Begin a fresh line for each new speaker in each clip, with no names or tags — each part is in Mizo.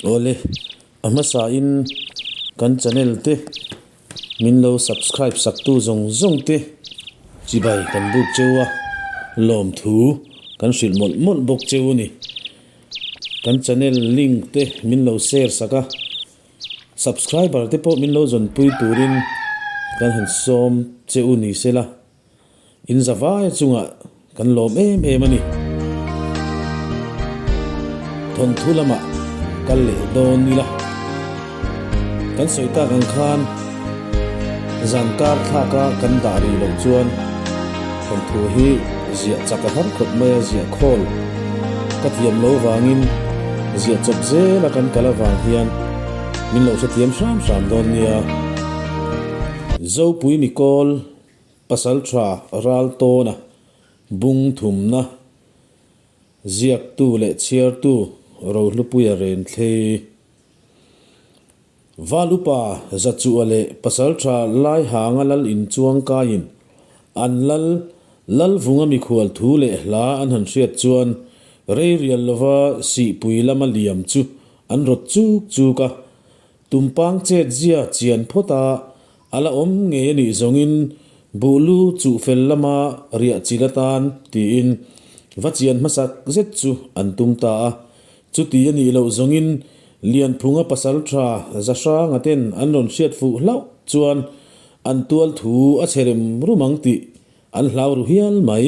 Awle, a hmasain kan channel te min lo subscribe saktu zawng zawng te chibai kan buk cheu a, lawmthu kan hrilh mawlh mawlh bawk cheu a ni. Kan channel link te min lo share sak a, subscriber te pawh min lo zawnpui turin kan han sawm cheu ni sela. In zavaia chungah kan lawm em em a ni. Thawnthu lamah kal leh dawn ila. Kan sawi tak ang khan zan kar thlaka kan dah rih loh chuan thawnthu hi ziah chak a har khawp mai a, ziah khawl ka thiam lo vangin ziah chawp zela kan kal avang hian min lo hrethiam hram hram dawn nia. Zopui Mikawl Pasalṭha Raltawna bung thumna ziaktu leh chhiartu Rohlupuia Renthlei. Val upa Zachuha leh Pasalṭha Laihanga lal inchuang kaiin an lal Lalvunga mikhual thu leh hla an han hriat chuan rei rial lova sihpui lama liam chu an rawt chuk chuk a, Tumpang chet zia chian phawt a, a la awm ngei a nih zawngin buh lu chuh fel lama riah chil atan tiin va chian hmasak zet chu an tum ta a. Chuti a nih loh zawngin Lianphunga pasal tha Zahranga ten an rawn hriat fuh hlauh chuan an tual thu a chhe rem rum ang tih An hlau ru hial mai.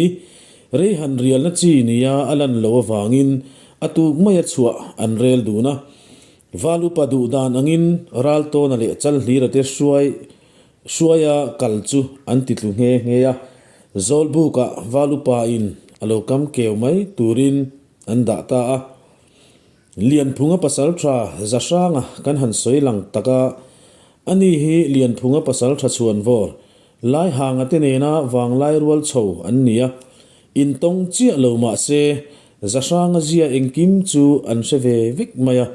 Rei han rialna chi nia a lan loh avangin a tuk maia chhuah an rel dun a. Val upa duh dan angin Raltawna leh Chalhlira te hruai hruaia kal chu an ti tlu nghe nghe a. Zawlbukah Val upa in a lo kam keu mai turin an dah ta a. Lianphunga pasal tha Zahranga kan han sawi lang tak a, ani hi Lianphunga pasal tha chhuanvawr Laihanga te nena vanglai rual chho an ni a, intawng chiah lo mah se Zahranga zia engkim chu an hre ve vek mai a,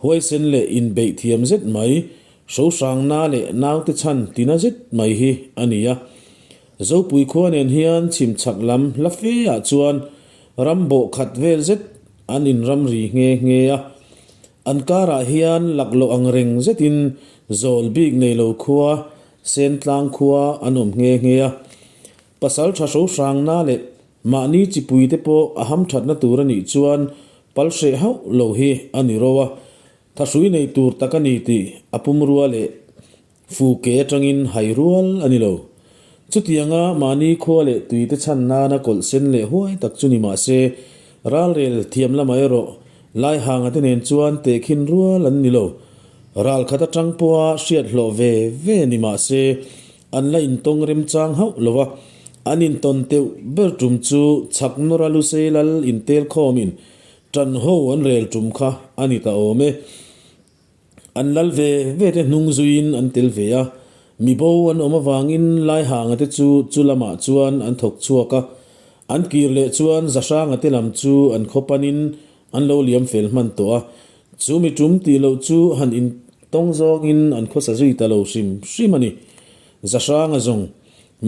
huaisen leh inbeih thiam zet mai, hrohrangna leh naute chhan tina zet mai hi a ni a. Zopui khua nen hian chhim chhak lam hla fe ah chuan ram bawh khat vel zet an inramri nghe nghe a. An karah hian laklawh ang reng zetin zawl bik nei lo khua, Sentlang khua an awm nghe nghe a. Pasal tha hro hrangna leh mahni chipui te pawh a hamthatna tur a nih chuan pal hreh hauh lo hi a ni ro a. Thahrui nei tur tak a ni tih a pumrua leh Fu ke atangin hai rual a ni lo. Chutianga mahni khua leh tuite chhan nana kawlh sen leh huai tak chu ni mah se, ralrel thiam lamah erawh Laihanga te nen chuan tehkhin rual an ni lo. Ral khat atang pawha hriat hlawh ve ve ni mah se, an la intawng remchang hauh lo a. An intawn teuh ber tum chu chhak nawra Lusei lal intel khawmin tan ho an rel tum kha a ni ta awm e. An lal ve ve te hnung zuiin an tel ve a, mi bo an awm avangin Laihanga te chu chu lamah chuan an thawk chhuak a, an kir leh chuan Zahranga te lam chu an khaw panin an lo liam fel hman tawh a, chu mi tum tih loh chu han intawng zawngin an khawsa zui ta lo hrim hrim a ni. Zahranga zawng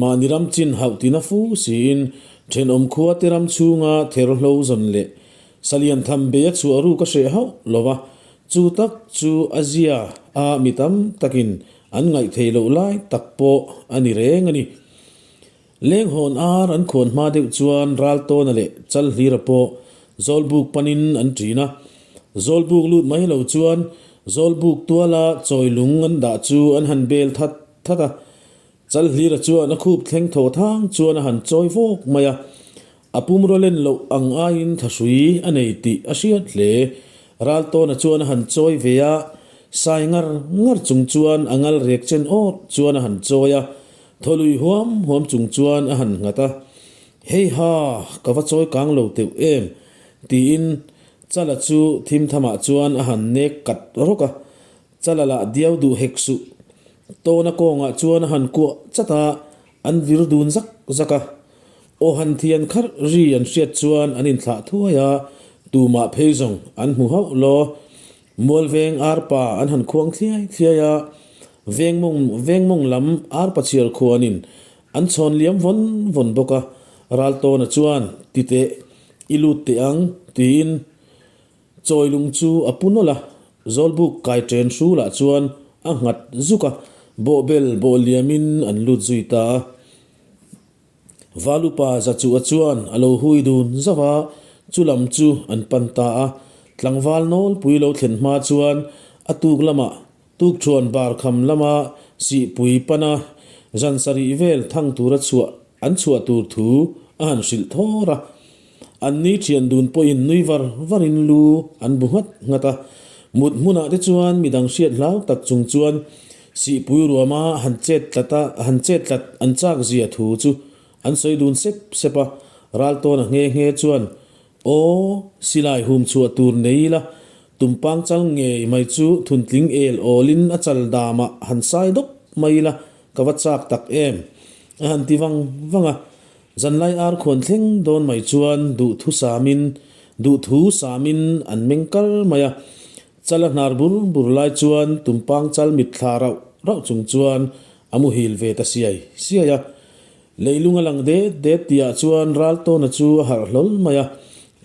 mahni ram chin hauh tina fu siin thenawm khua te ram chhunga therhlo zawn leh Salian tham bei a chhuah ruk a hreh hauh lo va, chu tak chu a zia a mi tam takin an ngaih theih loh lai tak pawh a ni reng a ni. Lenghawn ar an khuan hma deuh chuan Raltawna leh Chalhlira pawh Zawlbuk panin an ṭin a. Zawlbuk lut mai lo chuan Zawlbuk tuala chawi lung an dah chu an han bel that that a. Chalhlira chuan a khup thleng thaw thang chuan a han chawi vawk mai a. A pumraw len loh ang aiin thahrui a nei tih a hriat hle. Raltawna chuan a han chawi ve a, sai ngar ngar chung chuan a ngal rek chen awt chuan a han chawi a, thaw lui huam huam chung chuan a han nghat a. Hei ha, ka va chawi kang lo teuh em? tiin Chala chu thim thamah chuan a han nek kat rawk a. Chala lah diau duh hek suh. Tawna kawngah chuan a han kuah chat a, an vir dun zak zak a. Aw han thian kharh ri an hriat chuan an inthlah thuai a, tumah phei zawng an hmu hauh law. Mualveng arpa an han khuang thliai thliai a, vengmawng vengmawng lam arpa chhiar khuanin an chhawn liam vawn vawn bawk a. Raltawna chuan, Titeh, i lut teh ang, tiin Chawilung chu a pu nawlh a. Zawlbuk kai ṭen hrulah chuan a nghat zuk a, bawhbel bawh liamin an lut zui ta a. Valupa Zachuha chuan a lo hui dun zauh a, chu lam chu an pan ta a. Tlangval nawlpui lo thlen hma chuan a tuk lamah tukṭhuan bar kham lama sihpui pana zan sarih vel thang tura chhuah an chhuah tur thu a han hrilh thawr a. An ni thian dun pawhin nui var varin lu an bu nghat nghat a. Mut hmunah te chuan midang hriat hlau tak chung chuan sihpui ruama han chet tlat a, han chet tlat an chak zia thu chu an sawi dun sep sep a. Raltawna nghe nghe chuan, Aw, silai hum chhuah tur nei ila, tumpang chal ngei mai chu thuntling el awlin a chal damah han sai dawp mai ila, ka va chak tak em! a han ti vang vang a. Zanlai ar khuan thleng dawn mai chuan duhthu samin duhthu samin an meng kar mai a. Chal a hnar bur bur lai chuan tumpang chal mitthla rauh rauh chung chuan a muhil ve ta siai siai a. Leilung a lang det det tihah chuan Raltawna chu a harh hlawl mai a.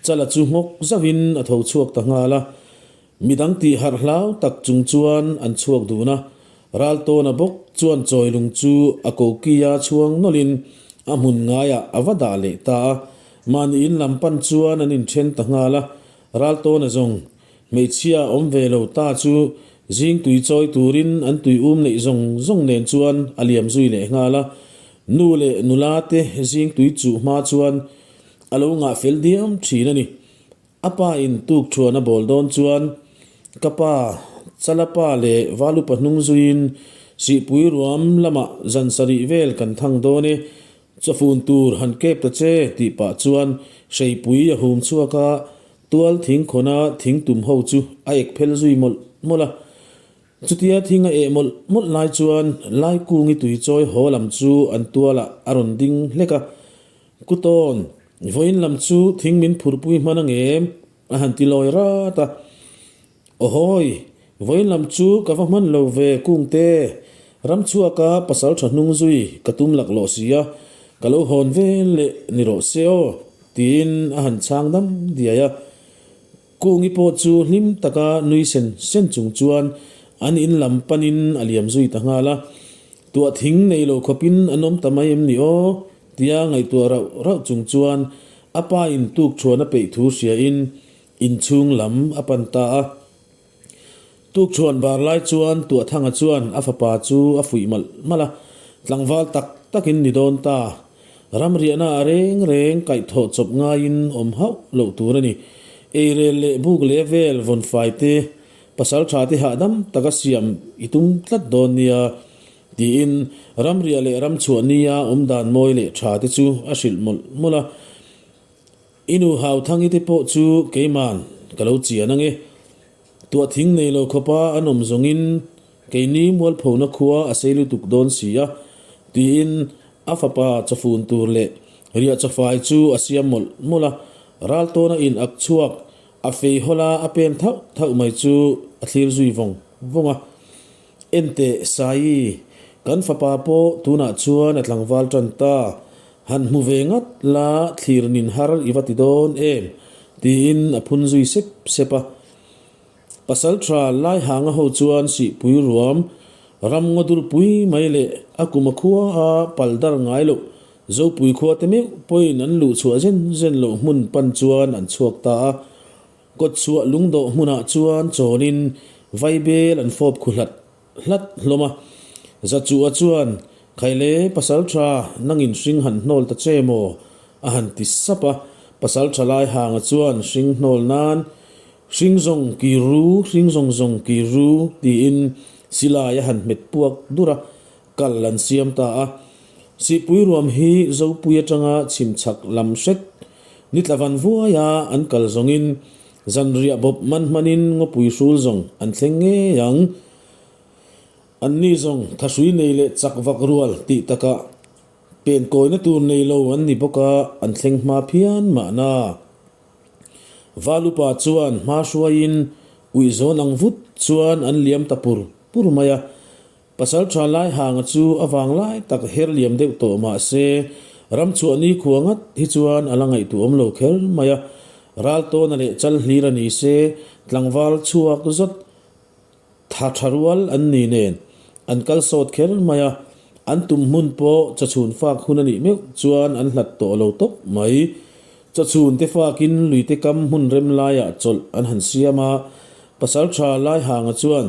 Chala chu nghawk zauhin a tho chhuak ta nghal a. Midang tih harh hlau tak chung chuan an chhuak dun a. Raltawna bawk chuan chawilung chu a kokia chhuang nawlhin a hmun ngaiah a va dah leh ta a. Mahni in lam pan chuan an inthen ta nghal a. Raltawna zawng hmeichhia awm ve lo ta chu zing tui chawi turin an tui um neih zawng zawng nen chuan a liam zui leh nghal a. Nu leh nula te zing tui chuh hma chuan a lo ngah fel diam thin a ni. A pa in tuk thuan a bawl dawn chuan ka pa, Chala pa leh Valupa hnung zuiin Sihpui ruam lamah zan sarih vel kan thang dawn e, chawfun tur han kep ta che tih pah chuan hreipui a hum chhuak a, tual thing khawna thing tum ho chu a ek phel zui mawlh mawlh a. Chutia thing a eh mawlh mawlh lai chuan Laikungi tuichawi haw lam chu an tualah a rawn ding hlek a, Kutawn, vawiin lam chu thing min phurpui hman ang em? a han ti lawi rat a. Awhawi, vawiin lam chu ka va hman lo ve Kungte, ramchhuaka pasal tha hnung zui ka tum laklawh si a, ka lo hawn vel leh ni rawh se aw, tiin a han chhang dam diai a. Kungi pawh chu hlim taka nui sen sen chung chuan an in lam panin a liam zui ta nghal a. Tuah thing nei lo khawpin an awm ta mai em ni aw? tia ngaihtuah rauh rauh chung chuan a pa in tuk thuan a peih thu hriain inchhung lam a pan ta a. Tuk thuan bar lai chuan Tuahthanga chuan a fapa chu a fuih malh malh a, tlangval tak takin ni dawn ta. Ramriahna a reng reng kaihthawh chawp ngaiin awm hauh loh tur a ni. Eirel leh buk leh vel vawnfai te, pasal tha te hahdam taka siam i tum tlat dawn nia. Tiin ramriah leh ramchhuah nia awm dan mawi leh tha te chu a hrilh mawlh mawlh a. I nu Hauthangi te pawh chu keiman ka lo chian ange. Tuah thing nei lo khawpa an awm zawngin keini mualphona khua a sei lutuk dawn si a, tiin a fapa chawfun tur leh riah chawfai chu a siam mawlh mawlh a. Raltawna in ak chhuak a fei hawla a pen thauh thauh mai chu a thlir zui vawng vawng a. Enteh, Saii, kan fapa pawh tunah chuan a tlangval tan ta. Han hmu ve ngat la thlir nin har i va ti dawn em? tiin a phun zui sep sep a. Pasal tha Laihanga ho chuan Sihpui ruam ram ngaw durpui mai leh a kum a khua a pal dar ngai loh Zopui khua te meuh pawhin an luh chhuah zen zen loh hmun pan chuan an chhuak ta a. Kawtchhuah lungdawh hmunah chuan chawlin vaibel an fawp khu hlat hlat hlawm a. Zachuha chuan, Khaile, pasal tha, nangin hring han hnawl ta che maw? a han ti sap a. Pasal tha lai hanga chuan hring hnawl nan, Hring zawng kir ru, hring zawng zawng kir ru, tiin silai a han hmet puak dur a, kal an siam ta a. Sihpui ruam hi Zopui atanga chhim chhak lam hret Nitla van vuaia an kal zawngin zanriah bawp man hmanin ngawpui hrul zawng an thleng ngei ang. Anni zawng thahrui nei leh chak vak rual tih takah pen kawina tur nei lo an ni bawk a, an thleng hma phian mahna. Valupa chuan hma hruaiin uih zawn ang vut chuan an liam ta pur pur mai a. Pasal tha lai hanga chu a vang lai tak her liam deuh tawh mah se, ram chhuah ni khua ngat hi chuan a la ngaihtuah awm lo kher mai a. Ral tawna leh chal hlir a ni se, tlangval chhuak zawt. Tha tha rual an ni nen an kal sawt kher mai a, an tum hmun pawh chawchhun fak hun a nih meuh chuan an hlat tawh lo tawp mai. Chawchhun te fakin luite kam hmun rem laiah chawlh an han siam a, Pasaltha Laihanga chuan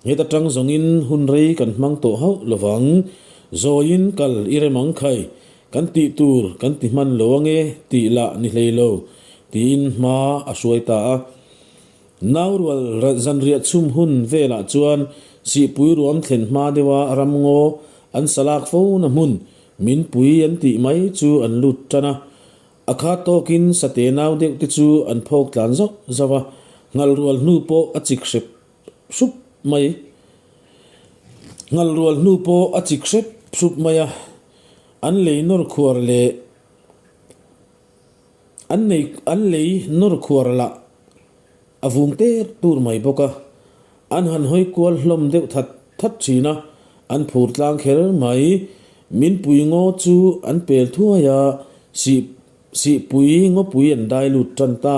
heta tang zawngin hun rei kan hmang tawh hauh lovang, zawiin kal i rem ang khai, kan tih tur kan ti hman lo ange tih lah ni hlei lo, tiin hma a hruai ta a. Naurual zanriah chhum hun velah chuan Sihpui ruam thlen hma deuha ramngaw an salak fo na hmun minpui an tih mai chu an lut tan a. A khat tawkin sate nau deuh te chu an phawk tlan zauh zauh a, nghalrual hnu pawh a chik hrep hrup mai. Nghalrual hnu pawh a chik hrep hrup mai a, an lei nawr khuar leh An nei an lei nawr khuar lah a vung ter tur mai bawk a, an han hawi kual hlawm deuh that that thin a, an phur tlang kher mai. Minpui ngaw chu an pel thuai a, sih sihpui ngawpui an dai lut tan ta.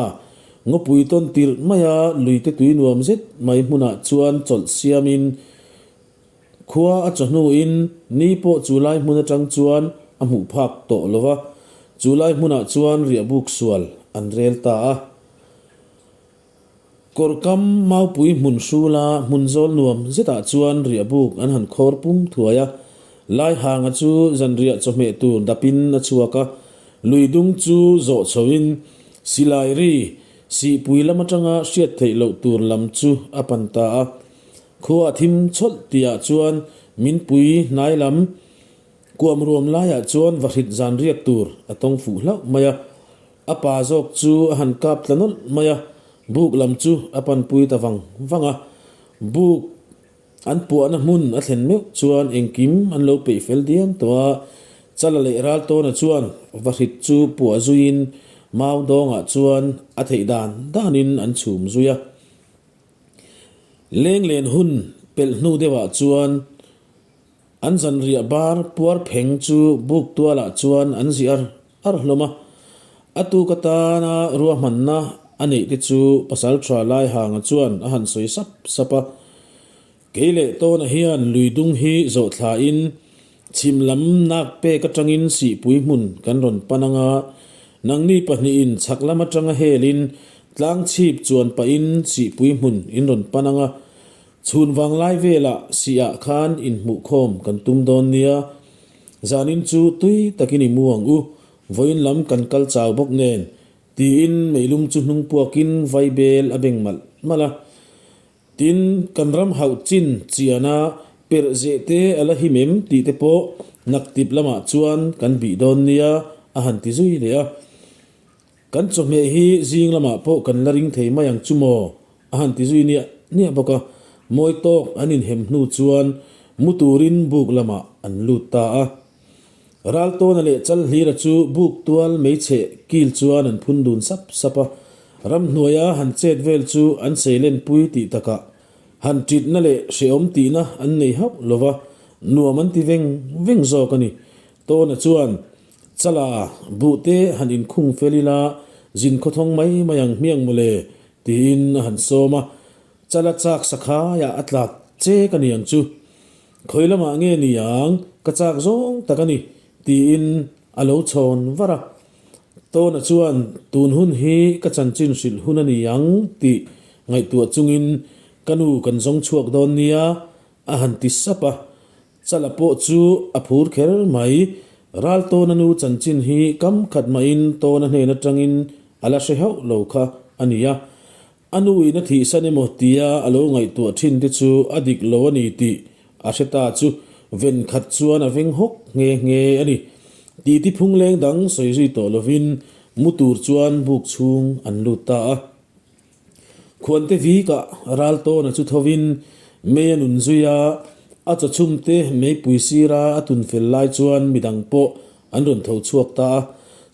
Ngawpui tawn tirh maia luite tui nuam zet mai hmunah chuan chawlh siamin Khua a chawhnuin ni pawh chu lai hmun atang chuan a hmuh phak tawh lo va, chu lai hmunah chuan riahbuk sual an rel ta a. Kawrkam maupui hmun hrula hmun zawl nuam zetah chuan riahbuk an han khawr pum thuai a. Laihanga chu zanriah chawhmeh tur dapin a chhuak a, lui dung chu zawh chhoin silai ri sihpui lam atanga hriat theih loh tur lam chu a pan ta a. Khua a thim chhawlh tihah chuan min pui hnai lam kuam ruam laiah chuan vahrit zan riak tur a tawng fuh hlauh mai a. A pa zawk chu a han kap tla nawlh mai a, buk lam chu a panpui ta vang vang a. Buk an puahna hmun a thlen meuh chuan engkim an lo peih fel diam tawh a. Chala leh Raltawna chuan vahrit chu puah zuiin mau dawngah chuan a theih dan danin an chhum zui a. Lenglen hun pelh hnu deuhah chuan an zanriah bar puar pheng chu buk tualah chuan an zi ar ar hlawm a. A tuk atana ruahmanna a neih te chu Pasalṭha Laihanga chuan a han sawi sap sap a. Kei leh Tawna hian lui dung hi zawh thlain chhim lam nak pek atangin sihpui hmun kan rawn pan anga, nangni pahnihin chhak lam atanga helin tlang chhip chuan pahin sihpui hmun in rawn pan anga, chhun vanglai velah sihah khan inhmuhkhawm kan tum dawn nia. Zanin chu tui takin i mu ang u, vawiin lam kan kal chau bawk nen, tiin meilum chu hnung puakin vaibel a beng malh malh a. Tin, kan ram hauh chin chiana perh zeh te a la him em tih te pawh naktip lamah chuan kan bih dawn nia a han ti zui leh a. Kan chawhmeh hi zing lamah pawh kan la ring thei mai ang chu maw a han ti zui niah niah bawk a. Mawi tawk an inhem hnu chuan mu turin buk lamah an lut ta a. Raltawna leh Chalhlira chu buk tual meichhe kil chuan an phun dun sap sap a, ramhnuaia han chet vel chu an seilenpui tih takah han ṭitna leh hrehawm tihna an nei hauh lo va, nuam an ti veng veng zawk a ni. Tawna chuan, Chala, buhte han inkhung fel ila, zin khawthawng mai mai ang hmiang mawle, tiin a han sawm a. Chala chak sakhaiah a tlak chek a ni ang chu. Khawi lamah nge ni ang, ka chak zawng tak a ni, tiin a lo chhawn var a. Tawna chuan tun hun hi ka chanchin hrilh hun a ni ang tih ngaihtuah chungin ka nu kan zawng chhuak dawn nia a han ti sap a. Chala pawh chu a phur kher mai. Ral Tawna nu chanchin hi kam khat mahin Tawna hnen atangin a la hre hauh lo kha a ni a. A nuin a thihsan emaw tia a lo ngaihtuah thin te chu a dik lo a ni tih a hre ta chu ven khat chuan a veng hawk nghe nghe a ni. Titi phung leng dang sawi zui tawh lovin mu tur chuan buk chhung an lut ta a. Khuante vikah ral tawna chu thovin mei a nun zui a, a chawchhum te meipui sira a tun fel lai chuan midang pawh An rawn tho chhuak ta a,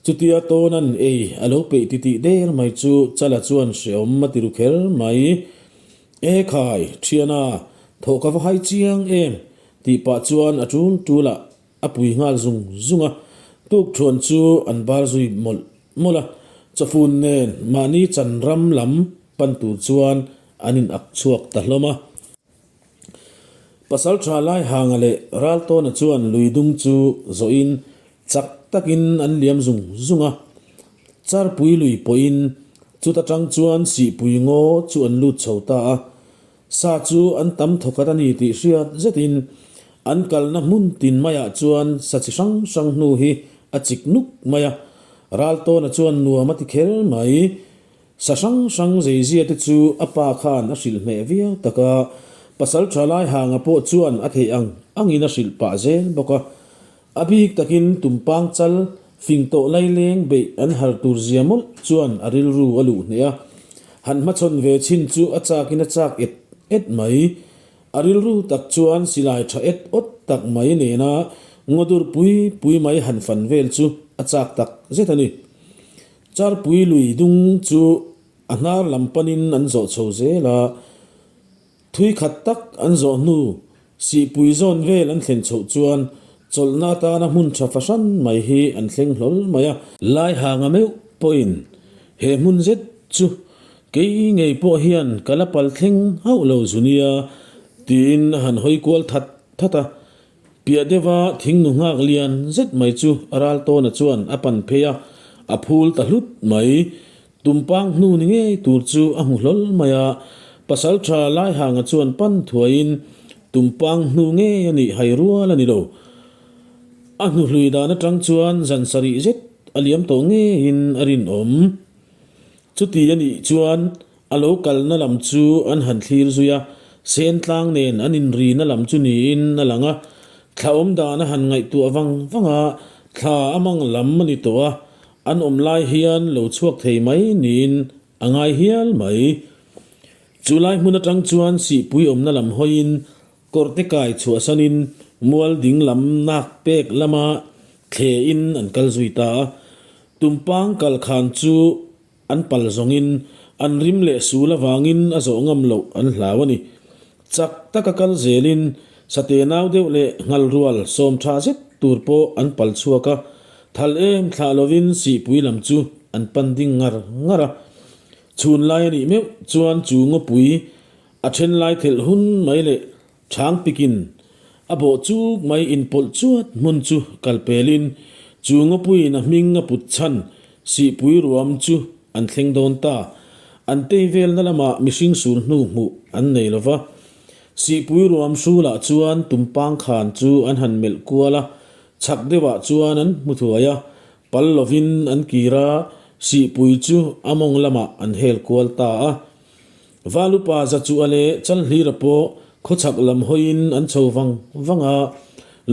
chutia Tawna'n ei a lo peih titih der mai chu Chala chuan hreawm a ti ru kher mai. E khai, thiana, thawh ka va hai chiang em? tih pah chuan a tul tulah a pui nghal zung zung a, tukthuan chu an bar zui mawlh mawlh a, chawfun nen mahni chan ram lam pan tur chuan an in ak chhuak ta hlawm a. Pasalṭha Laihanga leh Raltawna chuan lui dung chu zawhin chak takin an liam zung zung a. Charpui lui pawhin chuta tang chuan Sihpui ngaw chu an lut chho ta a. Sa chu an tam thawkhat a ni tih hriat zetin an kalna hmun tin maiah chuan sa chi hrang hrang hnu hi a chik nuk mai a. Raltawna chuan nuam a ti kher mai. Sa hrang hrang zeizia te chu a pa khan a hrilh hmeh viau tak a, pasal tha lai hanga pawh chuan a theih ang angin a hrilh pah zel bawk a. A bik takin tumpang chal fing tawh laileng beih an har tur zia mawlh chuan a rilru a luh hneh a. Han hmachhawn ve chhin chu a chakin a chak et et mai. A rilru tak chuan silai tha et awt tak mai nena ngawdur pui pui mai han fan vel chu a chak tak zet a ni. Charpui lui dung chu a hnar lam panin an zawh chho zel a, thui khat tak an zawh hnu Sihpui zawn vel an thlen chhoh chuan chawlhna atana hmun tha fahran mai hi an thleng hlawl mai a. Laihanga meuh pawhin he hmun zet chu kei ngei pawh hian ka la pal thleng hauh lo zu nia tiin a han hawi kual that that a. Piah deuha thingnu nghak lian zet mai chu a ral tawna chuan a pan phei a, a phul ta hlut mai. Tumpang hnu ni ngei tur chu a hmu hlawl mai a, Pasalṭha Laihanga chuan pan thuaiin Tumpang hnu ngei a nih hai rual a ni lo. A hnuhlui dan aṭang chuan zan sarih zet a liam tawh ngeiin a rinawm. Chuti a nih chuan A lo kalna lam chu an han thlir zui a, Sentlang nen an inrina lam chu niin a lang a. Thla awm dan a han ngaihtuah vang vang a, thla a mang lam a ni tawh a, an awm lai hian lo chhuak thei mai niin a ngai hial mai. Chu lai hmun atang chuan Sihpui awmna lam hawiin kawrte kai chhuahsanin mual ding lam nak pek lama thlein an kal zui ta a. Tumpang kal khan chu An pal zawngin an rim leh sul avangin a zawh ngam loh an hlau a ni. Chak taka kal zelin sate nau deuh leh nghal rual sawm tha zet tur pawh an pal chhuak a, thal em thlah lovin sihpui lam chu an pan ding ngar ngar a. Chhun lai a nih meuh chuan chu ngawpui a then lai thelh hun mai leh Chhang pikin a bawh chuk mai inpawlh chuat hmun chu kal pelin chu ngawpuiin a hming a put chhan Sihpui ruam chu an thleng dawn ta. An tei velna lamah mihring sul hnu hmuh an nei lo va. Sihpui ruam hrulah chuan tumpang khan chu an han melh kual a, chhak deuhah chuan an hmu thuai a, pal lovin an kir a, Sihpui chu a mawng lamah an hel kual ta a. Valupa Zachua leh Chalhlira pawh khawchhak lam hawiin an chho vang vang a,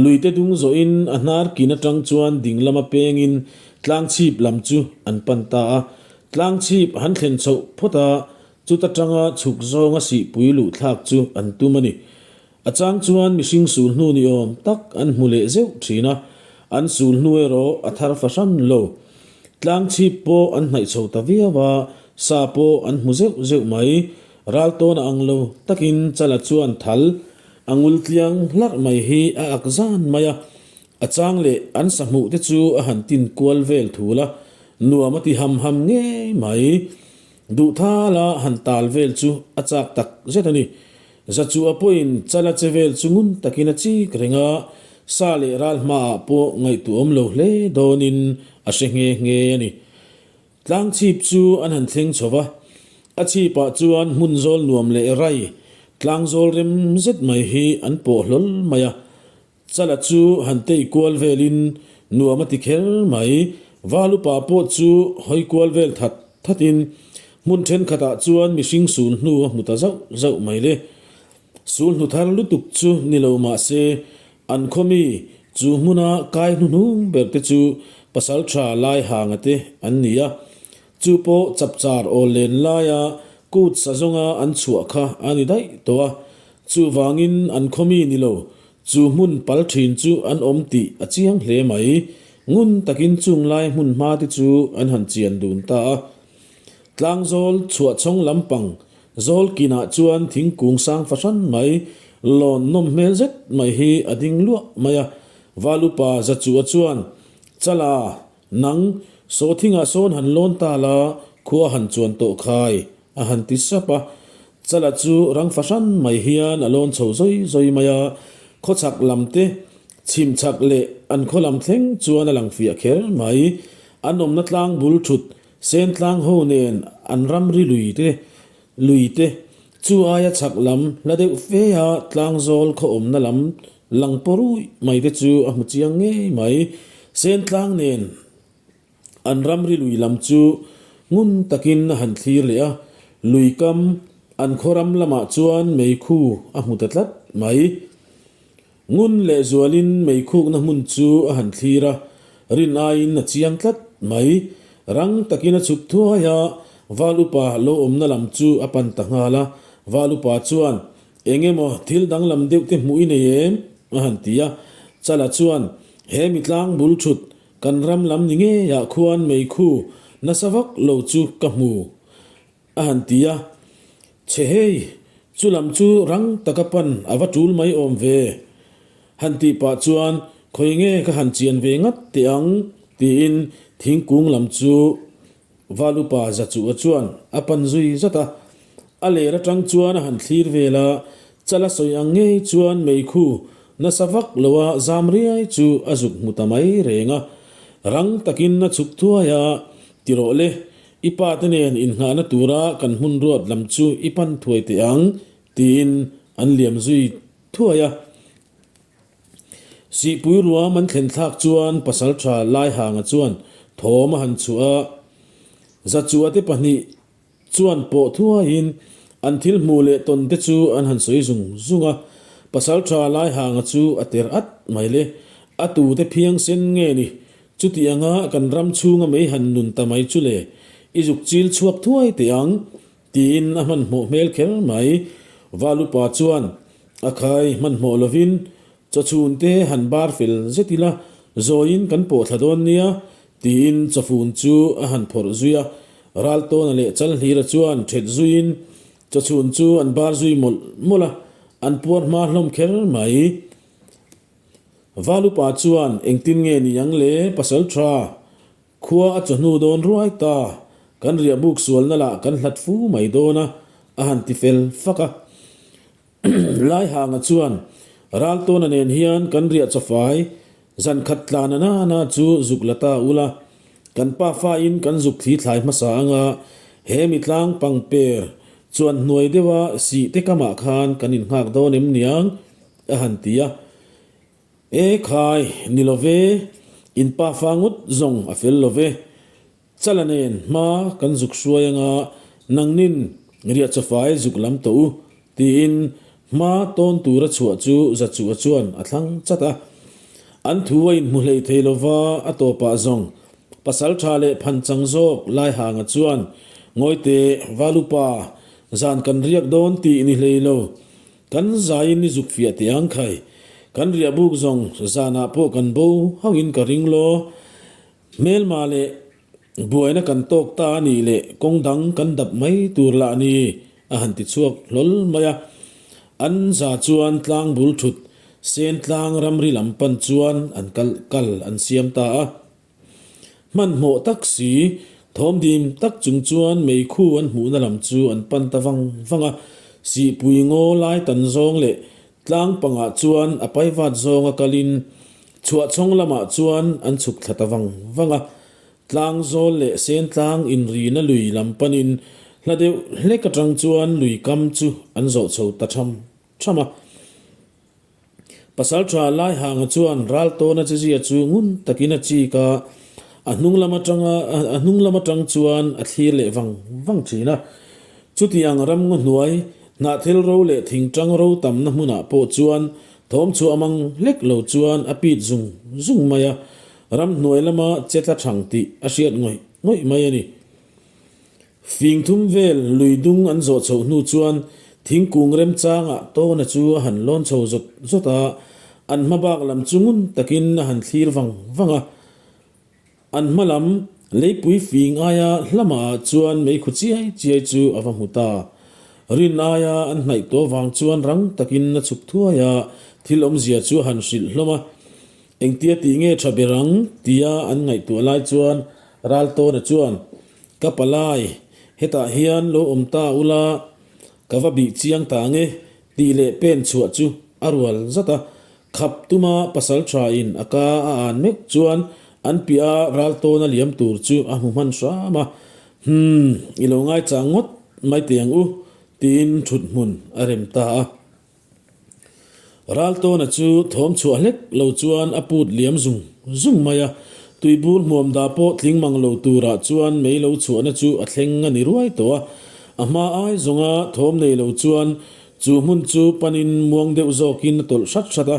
luite dung zawhin a hnar kin atang chuan ding lama pengin tlangchhip lam chu an pan ta a. Tlangchhip han thlen chhoh phawt a, chuta tanga chhuk zawnga sihpui luh thlak chu an tum a ni. A chang chuan mihring sul hnu ni awm tak an hmu leh zeuh thin a, an sul hnu erawh a thar fahran lo. Tlang chhip pawh an hnaih chho ta viau a, sa pawh an hmu zeuh zeuh mai. Ral tawn a ang lo takin Chala chuan thal a ngul tliang hlarh mai hi a ak zan mai a, a chang leh an sa hmuh te chu a han tin kual vel thul a, nuam a ti ham ham ngei mai. Duhthala han tal vel chu a chak tak zet a ni. Zachua pawhin chala che vel chu ngun takin a chik reng a, sa leh ral hmaah pawh ngaihtuahawm lo hle dawnin a hre nghe nghe a ni. Tlang chhip chu an han thleng chho va, a chhipah chuan hmun zawl nuam leh rai tlang zawl rem zet mai hi an pawh hlawl mai a. Chala chu han tei kual velin nuam a ti kher mai. Valupa pawh chu hawi kual vel that thatin hmun thenkhatah chuan mihring sul hnu a hmu ta zauh zauh mai le. Sul hnu thar lutuk chu ni lo mah se an khaw mi chu hmuna kai hnuhnung ber te chu pasaltha Laihanga te an ni a. Chu pawh chapchar awl len laia kut sa zawnga an chhuah kha a ni daih tawh a. Chuvangin an khaw mi ni lo Chu hmun pal thin chu an awm tih a chiang hle mai. Ngun takin chung lai hmun hma te chu an han chian dun ta a. Tlangzawl chhuahchhawng lampang zawl kinah chuan thingkung sang fahran mai, lawn nawm hmel zet mai hi a ding luah mai a. Valupa Zachua chuan, Chala, nang, sawthingah sawn han lawn ta la, khua han chuan tawh khai, a han ti sap a. Chala chu rang fahran mai hian a lawn chho zawi zawi mai a, khawchhak lam te, chhim chhak leh an khaw lam thleng chuan a lang fiah kher mai. An awmna tlang bul thut sen tlang ho nen an ramri lui te lui te chu aia chhak lam hla deuh fe a tlang zawl khaw awmna lam lang pawh ruih mai te chu a hmu chiang ngei mai. Sen tlang nen An ramri lui lam chu ngun takin a han thlir leh a, lui kam an khaw ram lamah chuan meikhu a hmu ta tlat mai. Ngun leh zualin meikhukna hmun chu a han thlir a, rin aiin a chiang tlat mai. Rang takin a chhuk thuai a, Val upa lo awmna lam chu a pan ta nghal a. Val upa chuan, Eng emaw thil danglam deuh te hmuh i nei em? a han ti a. Chala chuan, He mi tlang bul thut Kan ram lam ni ngeiah khuan meikhu nasa vak lo chu ka hmu, a han ti a. Chhe hei, chu lam chu rang taka pan a va tul mai awm ve, han tih pah chuan khawi nge ka han chian ve ngat teh ang, tiin thingkung lam chu Valupa Zachuha chuan a pan zui zat a. A ler atang chuan a han thlir vel a, chala sawi ang ngei chuan meikhu nasa vak loa zam riai chu a zuk hmu ta mai reng a. Rang takin a chhuk thuai a, Ti rawh le, i pa te nen inngahna tura kan hmun ruat lam chu i pan thuai teh ang, tiin an liam zui thuai a. Sihpui ruam an thlen thlak chuan Pasaltha Laihanga chuan thawm a han chhuah a, Zachua te pahnih chuan pawh thuaiin an thil hmuh leh tawn te chu an han sawi zung zung a, Pasaltha Laihanga chu a ter at mai le, a tute phiang sen nge ni, chuti anga kan ram chhunga mei han nun ta mai chu le, i zuk chil chhuak thuai teh ang, Tiin a hmanhmawh hmel kher mai. Valupa chuan a khai hmanhmawh lovin chawchhun te han bar fel zet ila, zawiin kan pawh thla dawn nia, tiin chawfun chu a han phawrh zui a. Raltawna leh Chalhlira chuan ṭhet zuiin chawchhun chu an bar zui mawlh mawlh a, an puar hma hlawm kher mai. Valupa chuan engtin nge ni ang le, Pasalṭha? Khua a chawhnu dawn ruai ta, kan riah buk sualna lah kan hlat fu mai dawn a, a han ti fel fak a. Laihanga chuan, Raltawna nen hian kan riah chawfai zan khat tlan a nana chu zuk la ta ula, kan pa fain kan zuk thli thlai hmasa anga he mi tlang pangper chuan hnuai deuha sih te kamah khan kan innghak dawn em niang, a han ti a. E khai, ni lo ve, in pa fa ngawt zawng a fel lo ve. Chala nen hma kan zuk hruai anga nangnin riah chawfai zuk lam tawh u, tiin hma tawn tura chhuah chu Zachuha chuan a thlang chat a. An thu a inhmu hlei thei lo va, a tawpah zawng pasal tha leh phan chang zawk Laihanga chuan, Ngawite, Valupa, zan kan riak dawn tih ni hlei lo, Kan zaiin i zuk fiah teh ang khai. Kan riah buk zawng zanah pawh kan bo hauhin ka ring law. Hmelma leh buaina kan tawk ta a nih leh kawng dang kan dap mai tur lah a ni, a han ti chhuak hlawl mai a. An za chuan tlang bul thut sen tlang ramri lam pan chuan an kal kal an siam ta a. Hmanhmawh tak si, thawmdim tak chung chuan meikhu an hmuhna lam chu an pan ta vang vang a. Sihpui ngaw lai tan zawng leh tlang pangah chuan a paivat zawnga kalin chhuahchhawng lamah chuan an chhuk thla ta vang vang a. Tlang zawl leh sen tlang inrina lui lam panin hla deuh hlek atang chuan lui kam chu an zawh chho ta tham tham a. Pasalṭha Laihanga chuan Raltawna chezia chu ngun takin a chik a, a hnung lam aṭanga a hnung lam aṭang chuan a thlir leh vang vang ṭhin a. Chutiang ramngaw hnuai, hnahthel ro leh thingṭang ro tamna hmunah pawh chuan thawm chhuah mang hlek lo chuan a pit zung zung mai a, ramhnuai lama che tla ṭhang tih a hriat ngawih ngawih mai a ni. Fing thum vel lui dung an zawh chhoh hnu chuan thingkung remchangah Tawna chu a han lawn chho zawt zawt a, an hma bak lam chu ngun takin a han thlir vang vang a. An hma lam leipui fing aia hlamah chuan meikhu chiai chiai chu a va hmu ta. Rin aia an hnaih tawh vang chuan rang takin a chhuk thuai a, thil awmzia chu a han hrilh hlawm a. Engtia tih nge tha ber ang? tia an ngaihtuah lai chuan Raltawna chuan, Ka palai, hetah hian lo awm ta ula, Ka va bih chiang ta nge tih leh pen chhuah chu a rual zat a. Khap tuma pasaltha in a ka a an mek chuan an piah a ral tawn a liam tur chu a hmu hman hram a. Hum, i lo ngaichang ngawt mai teh ang u, tiin thut hmun a rem ta a. Raltawna chu thawm chhuah hlek lo chuan a put liam zung zung mai a, tuibur hmuam dah pawh tling mang lo turah chuan mei lo chhuahna chu a thleng a ni ruai tawh a. A hma ai zawnga thawm nei lo chuan chu hmun chu panin muang deuh zawkin a tawlh hrat hrat a.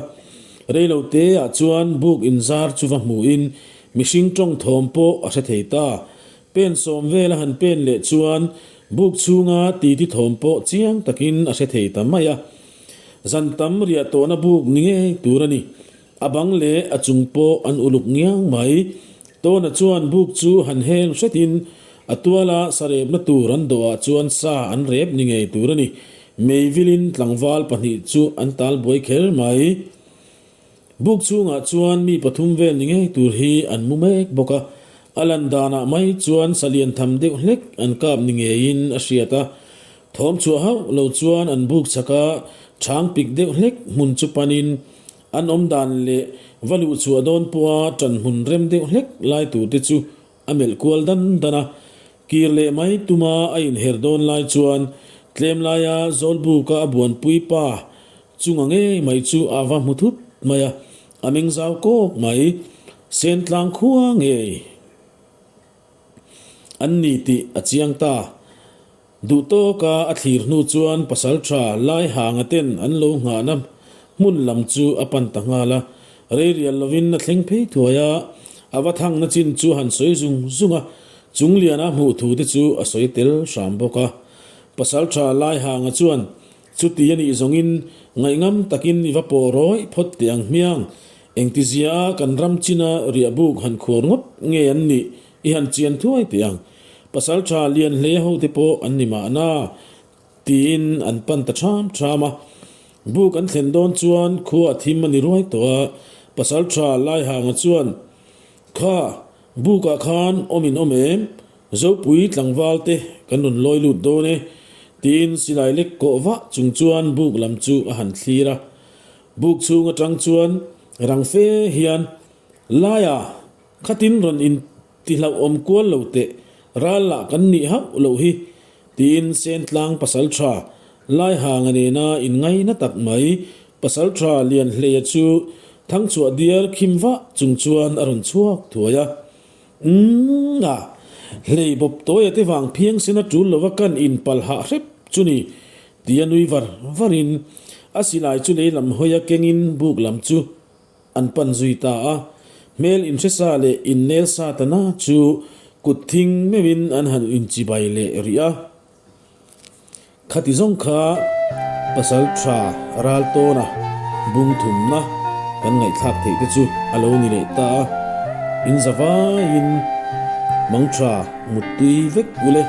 Rei lo teah chuan buk inzar chu va hmuhin mihring tawng thawm pawh a hre thei ta. Pen sawm vel a han pen leh chuan buk chhunga titi thawm pawh chiang takin a hre thei ta mai a. Zan tam riah tawhna buk ni ngei tur a ni. A bang leh a chung pawh an uluk ngiang mai. Tawna chuan buk chu han heng hretin a tuala sa repna tur an dawhah chuan sa an rep ni ngei tur a ni. Meivilin tlangval pahnih chu an tal buai kher mai. Buk chhungah chuan mi pathum vel ni ngei tur hi an mu mek bawk a, a lan danah mai chuan sa lian tham deuh hlek an kap ni ngeiin a hriat a. Thawm chhuah hauh lo chuan an buk chhaka chhang pik deuh hlek hmun chu panin an awm dan leh va luh chhuah dawn pawha ṭan hmun rem deuh hlek lai tur te chu a melh kual dan dan a. Kir leh mai tuma a inher dawn lai chuan tlem laia Zawlbuka a buanpui pa Chunga ngei mai chu a va hmu thut mai a, a meng zau kawk mai. Sentlang khua ngei an ni tih a chiang ta. Duh tawka a thlir hnu chuan pasaltha Laihanga ten an lo nghahna hmun lam chu a pan ta nghal a. Rei rial lovin a thleng phei thuai a, a va thangna chin chu han sawi zung zung a, Chungliana hmuh thu te chu a sawi tel hram bawk a. Pasaltha Laihanga chuan Chuti a nih zawngin ngaihngam takin i va pawh rawih phawt teh ang hmiang. Engtizia a kan ram china riahbuk han khuar ngawt nge an nih i han chian thuai teh ang. Pasaltha lian hle ho te pawh an ni mahna tiin an pan ta ṭham ṭham a. Buk an thlen dawn chuan khua a thim a ni ruai tawh a. Pasaltha Laihanga chuan, Kha, bukah khan awm in awm em? Zopui tlangval te kan rawn lawi lut dawn e, tiin silai lek kawh vah chung chuan buk lam chu a han thlir a. Buk chhung atang chuan rang fe hian, Laia, khatin rawn in ti hlauhawm kual lo teh, ral lah kan nih hauh loh hi, tiin Sentlang pasal tha Laihanga nena inngaina tak mai pasal tha Lianhleia chu Thangchhuah diar khim vah chung chuan a rawn chhuak thuai a. Umm a, hlei bawp tawia te vang phiang sen a tul lova kan in pal hah hrep chu ni, tia nui var var in a silai chu lei lam hawi a keng in buk lam chu an pan zui ta a. Hmel in hre sa leh in nel sa ta na chu kut thing meuh in an han in chibai leh rih a. Khati zawng kha pasal tha ral tawna bung thumna kan ngaihthlak theih te chu a lo ni leh ta a, in za vaiin mang tha muttui vek u le.